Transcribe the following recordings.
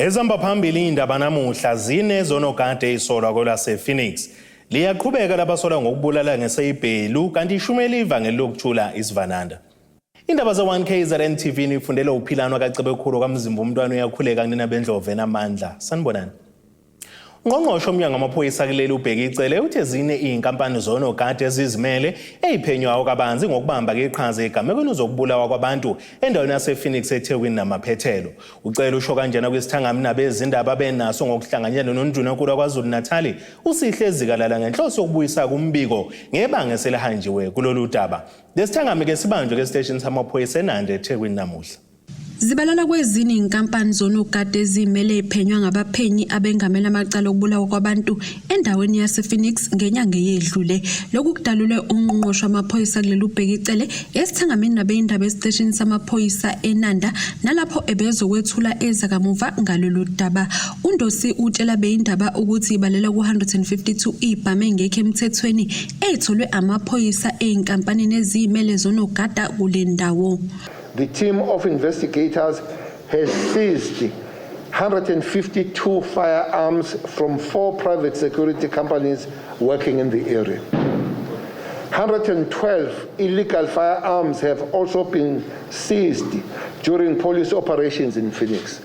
Ezihamba phambili indaba namuhla zine zonogada ezisolwa kwelase-Phoenix. Liyaqhubeka labasolwa ngokubulala ngeseyibhelu kanti ishumi eliva ngelokuthula isivananda. Indaba ze-1KZN TV nifundela uphilano kaCebekhulu kaMzimba umntwana uyakhuleka kunina bendlovu enamandla. Sanibonani. Ungqongqoshe womnyango wamaphoyisa kuleli uBheki Cele uthe zine iy'nkampani zonogada ezizimele ey'phenywayo kabanzi ngokubamba iqhaza egamekweni zokubulawa kwabantu endaweni yasePhoenix eThekwini namaphethelo. Ucele usho kanjena kwisithangami nabezindaba benaso ngokuhlanganyela noNdunankulu waKwaZulu-Natali uSihle Zikalala ngenhloso yokubuyisa kumbiko ngebanga eselihanjiwe kulolu daba. Lesithangami-ke sibanjwe esiteshini samaphoyisa eNanda eThekwini namuhla. Zibalelwa kwezine izinkampani zonogada ezimele iphenywa ngabaphenyi abengamela amacala okubulawa kwabantu endaweni yasePhoenix ngenyanga eyedlule. Lokhu kudalulwe ungqongqoshe wamaphoyisa kuleli uBheki Cele esithangamini nabeyindaba esiteshini samaphoyisa eNanda nalapho ebezokwethula ezakamuva ngalolu daba. UNdosi utshela abeyindaba ukuthi ibalelwa ku-152 ibhamu engekho emthethweni eyitholwe amaphoyisa ezinkampanini eziyimele zonogada kule ndawo. The team of investigators has seized 152 firearms from four private security companies working in the area. 112 illegal firearms have also been seized during police operations in Phoenix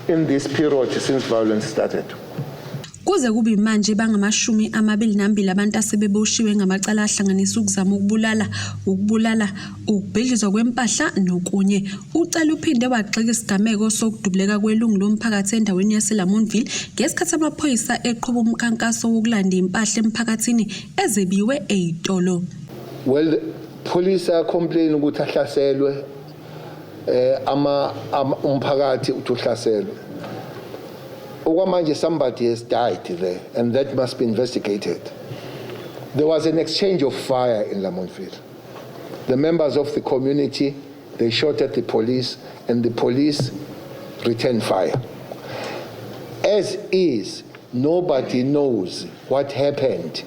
in this period since violence started. Kuze kube manje bangamashumi amabili nambili abantu asebeboshiwe ngamacala ahlanganisa ukuzama ukubulala, ukubulala, ukubhidlizwa kwempahla nokunye. Ucele uphinde wagxeka isigameko sokudubuleka kwelungu lomphakathi endaweni yaseLamontville ngesikhathi amaphoyisa eqhuba umkhankaso wokulanda impahla emphakathini ezebiwe ey'tolo. Well, police are complaining ukuthi ahlaselwe eh ama umphakathi uthi uhlaselwe. Okwamanje somebody has died there and that must be investigated. There was an exchange of fire in Lamontville. The members of the community, they shot at the police and the police returned fire. As is, nobody knows what happened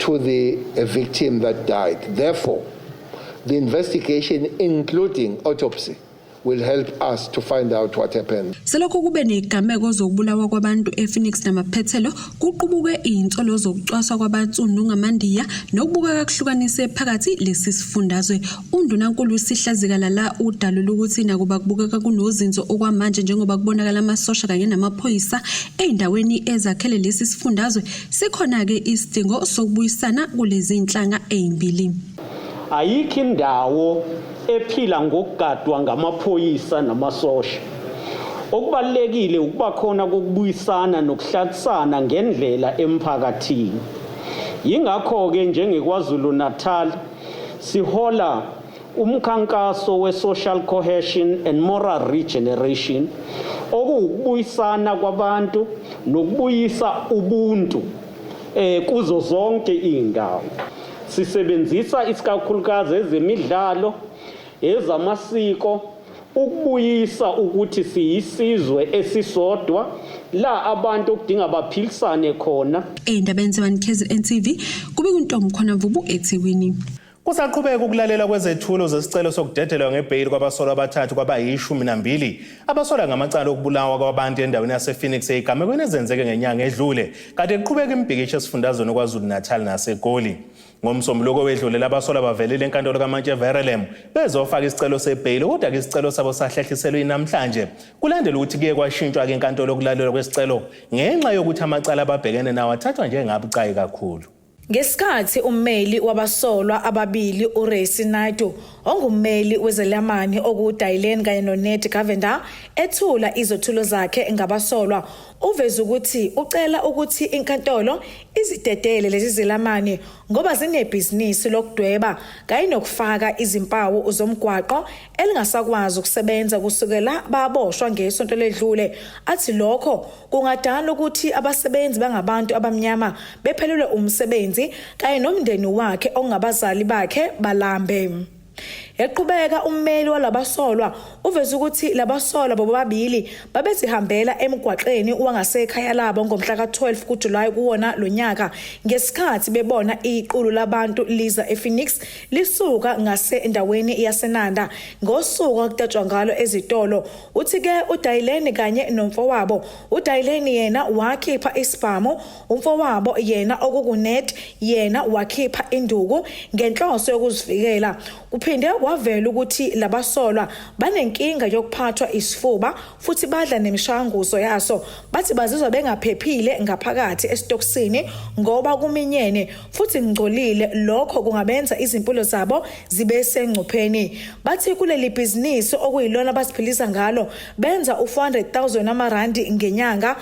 to the victim that died. Therefore, the investigation, including autopsy, will help us to find out what happened. Selokhu kube nezigameko zokubulawa kwabantu ePhoenix namaphethelo kuqubuke izinsolo zokucwaswa kwabansundu ngamaNdiya nokubukeka kuhlukanise phakathi lesi sifundazwe. UNdunankulu Sihle Zikalala udalule ukuthi nakuba kubukeka kunozinzo okwamanje njengoba kubonakala amasosha kanye namaphoyisa ezindaweni ezakhele lesi sifundazwe sikhona-ke isidingo sokubuyisana kulezi zinhlanga ezimbili. Ayikho indawo ephila ngokugadwa ngamaphoyisa namasosha. Okubalulekile ukuba khona kokubuyisana nokuhlalisana ngendlela emphakathini. Yingakho-ke njengeKwaZulu-Natal sihola umkhankaso we-social cohesion and moral regeneration okuwukubuyisana kwabantu nokubuyisa ubuntu eh kuzo zonke izindawo. Sisebenzisa isikakhulukazi ezemidlalo, ezamasiko ukubuyisa ukuthi siyisizwe esisodwa la abantu okudinga baphilisane khona. Ey'ndabeni ze-1 KZN TV kube kuntombi khona Mvubu eThekwini. Kusaqhubeka ukulalelwa kwezethulo zesicelo sokudedelwa ngebheyili kwabasolwa abathathu kwabayishumi nambili abasolwa ngamacala okubulawa kwabantu endaweni yasePhoenix ezigamekweni ezenzeke ngenyanga edlule kade kuqhubeka imibhikisho esifundazweni KwaZulu-Natal naseGoli. Ngomsombuluko wedlule labasolwa bavelile enkantolo kaMantshi eVerulam bezofaka isicelo sebheyili kodwa-ke isicelo sabo sahlehliselwe namhlanje kulandela ukuthi kuye kwashintshwa-ke inkantolo yokulalelwa kwesicelo ngenxa yokuthi amacala ababhekene nawo athathwa njengabucayi kakhulu. Ngesikhathi ummeli wabasolwa ababili uResi Naidu ongummeli wezelamani okuDailen kanye noNed Govender ethula izothulo zakhe ngabasolwa uveze ukuthi ucela ukuthi inkantolo izidedele lezi zelamani ngoba zinebhizinisi lokudweba kanye nokufaka izimpawu zomgwaqo elingasakwazi ukusebenza kusukela baboshwa ngesonto ledlule athi lokho kungadala ukuthi abasebenzi bangabantu abamnyama bephelelwe umsebenzi kanye nomndeni wakhe ongabazali bakhe balambe. Eqhubeka ummeli walabasolwa uveze ukuthi labasolwa bobabili babezihambela emgwaqeni wangasekhaya labo ngomhla ka-12 kuJulayi kuwona lo nyaka ngesikhathi bebona iqulu labantu liza ePhoenix lisuka ngase endaweni yaseNanda ngosuku akutatshwa ngalo ezitolo. Uthi-ke uDaileni kanye nomfowabo, uDaileni yena wakhipha isibhamu, umfowabo yena okukuNet yena wakhipha induku ngenhloso yokuzivikela. Kuphinde kwavela ukuthi labasolwa banenkinga yokuphathwa isifuba futhi badla nemishanguzo yaso. Bathi bazizwa bengaphephile ngaphakathi esitokisini ngoba kuminyene futhi ngcolile, lokho kungabenza izimpilo zabo zibe sengcupheni. Bathi kuleli bhizinisi okuyilona baziphilisa ngalo benza u-400,000 amarandi ngenyanga,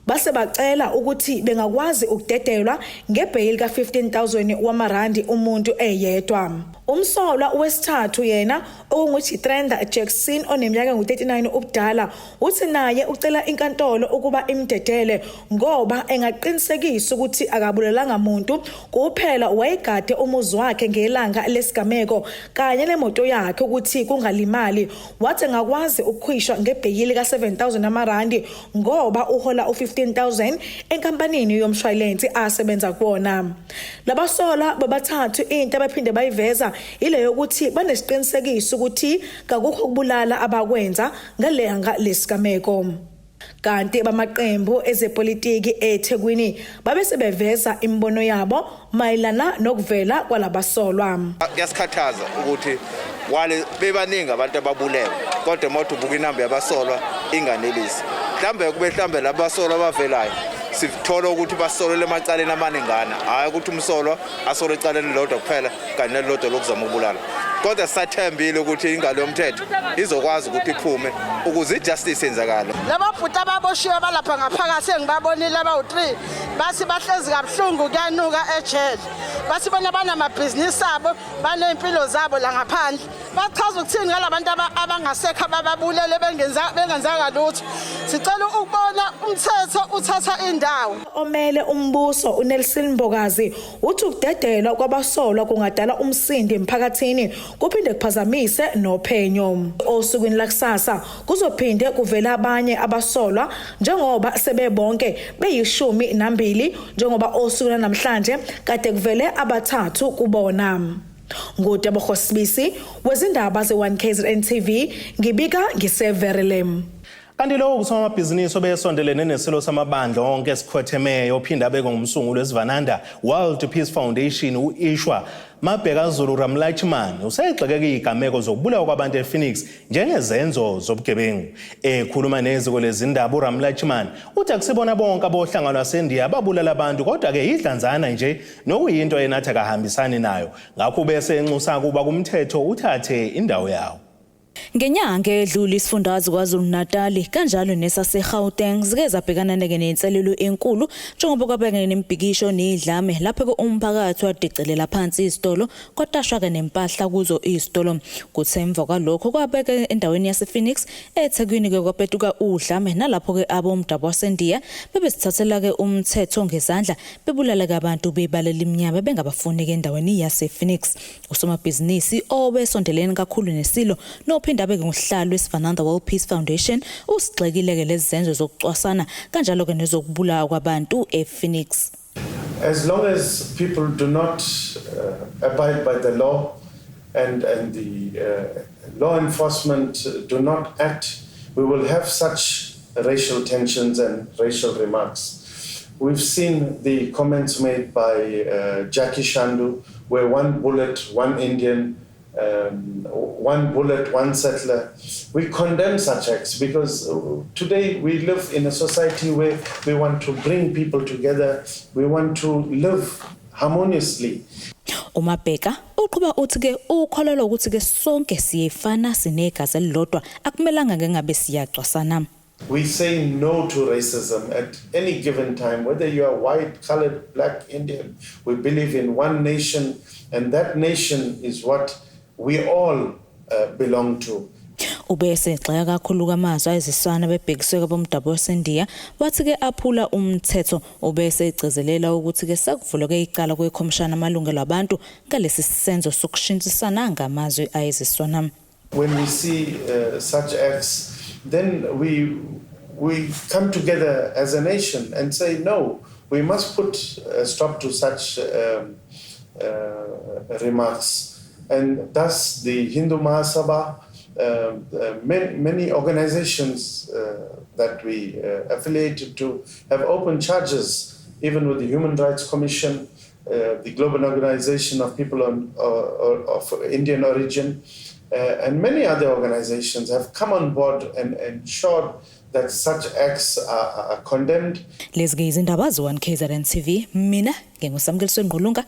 base bacela ukuthi bengakwazi ukudedelwa ngebheyili ka-15,000 wamarandi umuntu eyedwa. Umsolwa wesithathu yena okunguJitrenda Jackson oneminyaka engu-39 ubudala uthi naye ucela inkantolo ukuba imdedele ngoba engaqinisekisa ukuthi akabulalanga muntu, kuphela wayegade umuzi wakhe ngelanga lesigameko kanye nemoto yakhe ukuthi kungalimali. Wathi engakwazi ukukhishwa ngebheyili ka-7000 amarandi ngoba uhola u-15000 enkampanini yomshwalensi asebenza kuwona. Labasolwa bobathathu into abaphinde bayiveza ile yokuthi banesiqinisekiso ukuthi kakukho ukubulala abakwenza ngalanga lesigameko. Kanti bamaqembu ezepolitiki eThekwini babe sebeveza imibono yabo mayelana nokuvela kwalabasolwa. Kuyasikhathaza ukuthi wale bebaningi abantu ababulewe, kodwa uma ubuka inamba yabasolwa inganelisi. Mhlambe kube mhlambe labasolwa abavelayo sithola ukuthi basolele emacaleni amaningana, hhayi ukuthi umsolwa asole ecaleni lodwa kuphela kanye nelilodwa lokuzama ukubulala. Kodwa sisathembile ukuthi ingalo yomthetho izokwazi ukuthi iphume ukuze i-justice yenzakale. Laba bhuti ababoshiwe balapha ngaphakathi engibabonile abawu-3 bathi bahlezi kabuhlungu, kuyanuka ejele. Bathi bona banamabhizinisi abo, baney'mpilo zabo la ngaphandle. Bachaza ukuthini ngala bantu abangasekho abababulele bengenzanga lutho? Sicela ukubona umthetho uthatha indawo. Omele umbuso uNelson Mbokazi uthi ukudedelwa kwabasolwa kungadala umsindo emphakathini kuphinde kuphazamise nophenyo. Osukwini lakusasa kuzophinde kuvela abanye abasolwa njengoba sebebonke beyi-12, njengoba osukwini namhlanje kade kuvele abathathu kubona. NguTebogo Sibisi wezindaba ze-1 KZN TV, ngibika ngiseVerulam. Kanti lowo kusomabhizinisi obesondelene nesilo samabandla onke esikhothemeyo ophinde abekwe ngumsunguli wesivananda World Peace Foundation u-Ishwa Mabheka Zulu Ramlachman usegxeke izigameko zokubulawa kwabantu ePhoenix njengezenzo zobugebengu. Ekhuluma neziko lezindaba uRamlachman uthi akusibona bonke abohlanga lwaseNdiya ababulala abantu, kodwa-ke yidlanzana nje nokuyinto yena athi akahambisani nayo. Ngakho ubese enxusa kuba kumthetho uthathe indawo yawo. Ngenyanga edlule isifundazwe KwaZulu-Natal kanjalo nesaseGauteng zike zabhekana-ke nenselelo enkulu njengoba kwabhekene nemibhikisho nedlame lapho-ke umphakathi wadicelela phansi izitolo kwatashwa-ke nempahla kuzo izitolo. Kuthe emva kwalokho kwabeka endaweni yasePhoenix eThekwini-ke kwapetuka udlame nalapho-ke abomdabu waseNdiya bebezithathela-ke umthetho ngezandla bebulala-ke abantu bebala elimnyama bengabafuni-ke endaweni yasePhoenix. Usomabhizinisi obesondelene kakhulu nesilo nophinde abe ngusihlalo wesivananda World Peace Foundation usigxekile-ke lezi zenzo zokucwasana kanjalo-ke nezokubulawa kwabantu ePhoenix. As long as people do not abide by the law and the law enforcement do not act, we will have such racial tensions and racial remarks. We've seen the comments made by Jackie Shandu, where one bullet, one Indian, one bullet, one settler. We condemn such acts because today we live in a society where we want to bring people together, we want to live harmoniously. UMabheka uqhuba uthi ke ukholelwa ukuthi ke sonke siyefana, sinegazi elilodwa, akumelanga ke ngabe siyacwasana. We say no to racism at any given time, whether you are white, colored, black, Indian. We believe in one nation, and that nation is what we all belong to. Ube esegxeka kakhulu amazwi ayiziswana bebhekiswe kwabomdabu waseNdiya, wathi-ke aphula umthetho. Ube esegcizelela ukuthi-ke sekuvuleke icala kwekhomishana amalungelo abantu ngalesi senzo sokushintshisana ngamazwi ayiziswana. When we see such acts, then we come together as a nation and say, no, we must put a stop to such remarks. And thus, the Hindu Mahasabha, many, many organizations that we affiliated to have opened charges, even with the Human Rights Commission, the Global Organization of People of Indian Origin, and many other organizations have come on board and ensured that such acts are condemned. Lezi ke izindaba ze-1 KZN TV. Mina nginguSamkeliswe Ngqulunga,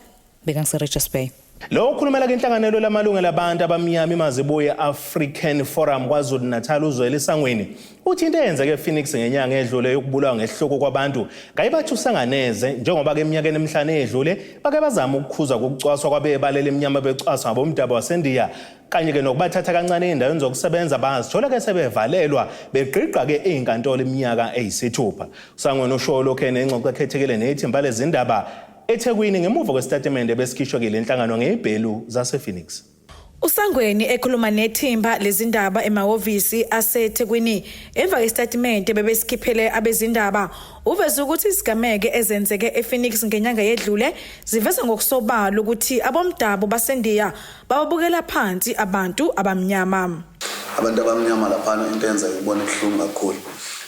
bekangise-Richards Bay. Lo okhulumela inhlanganelo lamalungelo abantu abamnyama iMazibuye African Forum KwaZulu Natal, uZweli Sangweni, uthi into eyenzeke ePhoenix ngenyanga edlule yokubulawa ngehloko kwabantu kayibathusanga neze, njengoba ke eminyakeni emihlanu edlule bake bazama ukukhuza kokucwaswa kwabebala elimnyama becwaswa ngabomdabu waseNdiya kanye ke nokubathatha kancane ey'ndaweni zokusebenza, bazithola ke sebevalelwa begqigqa ke ey'nkantolo iminyaka eyisithupha. USangweni usho lokhu enengxoxo ekhethekile nethimba lezindaba eThekwini ngemuva kwesitatimende besikhishwe kile nhlangano ngey'bhelu zasePhoenix. USangweni ekhuluma nethimba lezindaba emahhovisi aseThekwini emva kwesitatimende bebesikhiphele abezindaba, uveze ukuthi izigameko ezenzeke ePhoenix ngenyanga yedlule ziveza ngokusobala ukuthi abomdabu baseNdiya bababukela phansi abantu abamnyama. Abantu abamnyama laphana, into eyenzeka ubona ibuhlungu kakhulu.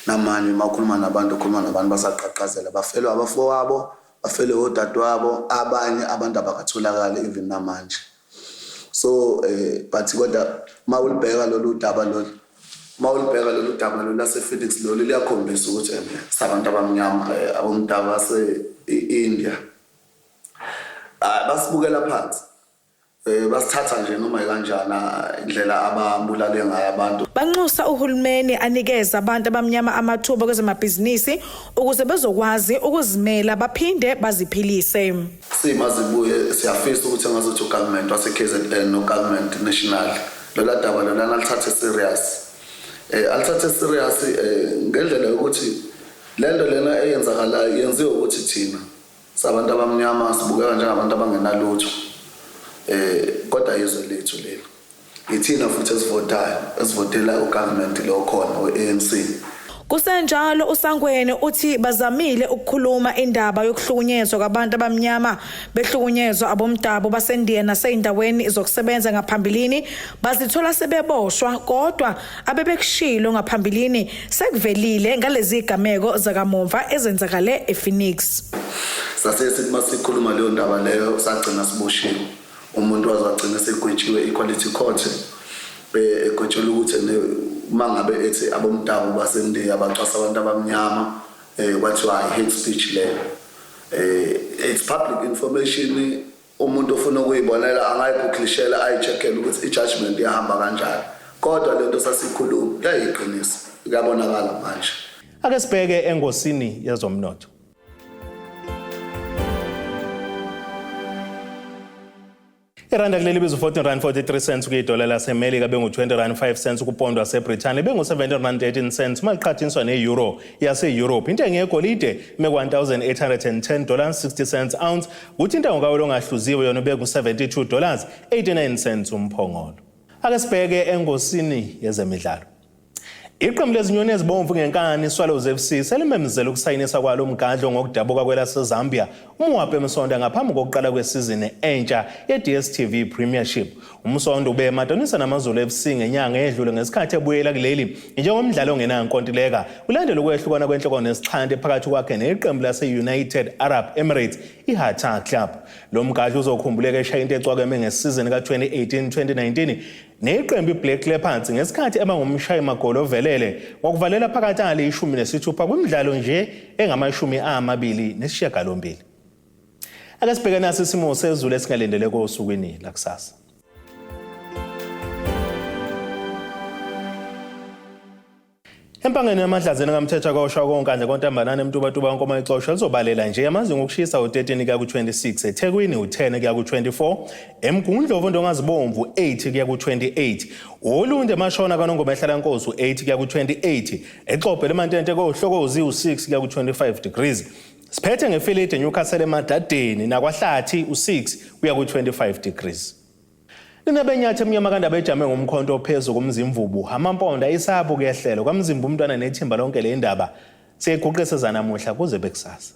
Namanje uma ukhuluma nabantu, ukhuluma nabantu basaqhaqhazela, bafelwe abafowabo, bafelwe odadewabo, abanye abantu abakatholakali even namanje. So but kodwa mawulibheka lolu daba lolu, mawulibheka lolu daba lolu lase-Phoenix lolu, liyakhombisa ukuthi sabantu abamnyama, abomdabu base-India basibukela phansi, basithatha nje noma kanjani, indlela ababulale ngayo abantu. Banxusa uhulumeni anikeze abantu abamnyama amathuba kwezamabhizinisi ukuze bezokwazi ukuzimela baphinde baziphilise. SiMazibuye siyafisa ukuthi engazuthi ugovernment wase-KZN no-government national lola daba lolana alithathe serious, alithathe serious ngendlela yokuthi lento lena eyenzakalayo yenziwe ukuthi thina sabantu abamnyama sibukeka njengabantu abangenalutho, kodwa izwe lethu leli, ithina futhi esivotayo, esivotela ugovernment lo khona we-ANC. Kusenjalo, uSangweni uthi bazamile ukukhuluma indaba yokuhlukunyezwa kwabantu abamnyama behlukunyezwa abomdabu baseNdiya naseyindaweni zokusebenza ngaphambilini, bazithola sebeboshwa, kodwa abebekushilo ngaphambilini sekuvelile ngalezi gameko zakamumva ezenzakale ePhoenix. Sase sithi masikhuluma leyo ndaba leyo, sagcina siboshiwe, umuntu waze wagcina segwetshiwe equality court, egwetshelwa ukuthi uma ngabe ethi abomdabu baseNdiya bacwasa abantu abamnyama, kwathiwa hate speech leyo. It's public information, umuntu ofuna ukuyibonela angayigooglishela, ayi-checkele ukuthi i-judgment iyahamba kanjani, kodwa lento sasikhuluma yayiqinisa, kuyabonakala manje. Ake sibheke engosini yezomnotho. Iranda kuleli bizu 14 rand 43 cents kuyidola laseMelika, bengu-20 rand 5 cents kupondo waseBrithani, bengu-17 rand 13 cents uma liqhathaniswa ne-euro yase-Europe. Intengo yegolide ime ku-1810 dollars 60 cents ounce, kuthi intengo kawolo ongahluziwe yona beku-72 dollars 89 cents umphongolo. Ake sibheke engosini yezemidlalo. Iqembu lezinyoni ezibomvu ngenkani Swallows FC selimemezele ukusayinisa kwalo umgadlo ngokudabuka kwelaseZambia uMwape Msonda ngaphambi kokuqala kwesizini entsha ye-DStv Premiership. UMsonda ube ematanisa naMaZulu FC ngenyanga edlule ngesikhathi ebuyela kuleli njengomdlali ongenankontileka, kulandela ukwehlukana kwenhloko nesixhanti phakathi kwakhe neqembu lase-United Arab Emirates iHatta Club. Lo mgadli uzokhumbuleka eshaya into ecwakeme ngesizini ka-2018-2019 neqembu iBlack Leopards ngesikhathi eba ngumshayi magoli ovelele ngokuvalela phakathi ali-16 kwimidlalo nje engamashumi amabili nesishiyagalombili. Ake sibheke nasi isimo sezulu esingalindeleke osukwini lakusasa. Empangeni yamahlazeni kaMthetho kosha konkandla kontambanana eMtubatuba nkomo ixoshwa lizobalela nje amazinga okushisa u-13 kuya ku-26 eThekwini u-10 kuya ku-24 eMgungundlovu Ndongazibomvu 8 kuya ku-28 Olundi eMashona kaNongoma eHlalankosi u-8 kuya ku-28 eXobho eMantente koHlokozi u-6 kuya ku-25 degrees Siphethe ngefilidi eNewcastle eMadadeni nakwaHlathi u-6 kuya ku-25 degrees Nina benyathi emnyama kandaba ejame ngomkhonto ophezu komzimvubu amamponda isabo kuyehlelo kwamzimba umntwana nethimba lonke le ndaba siyiguqise zanamuhla kuze bekusasa.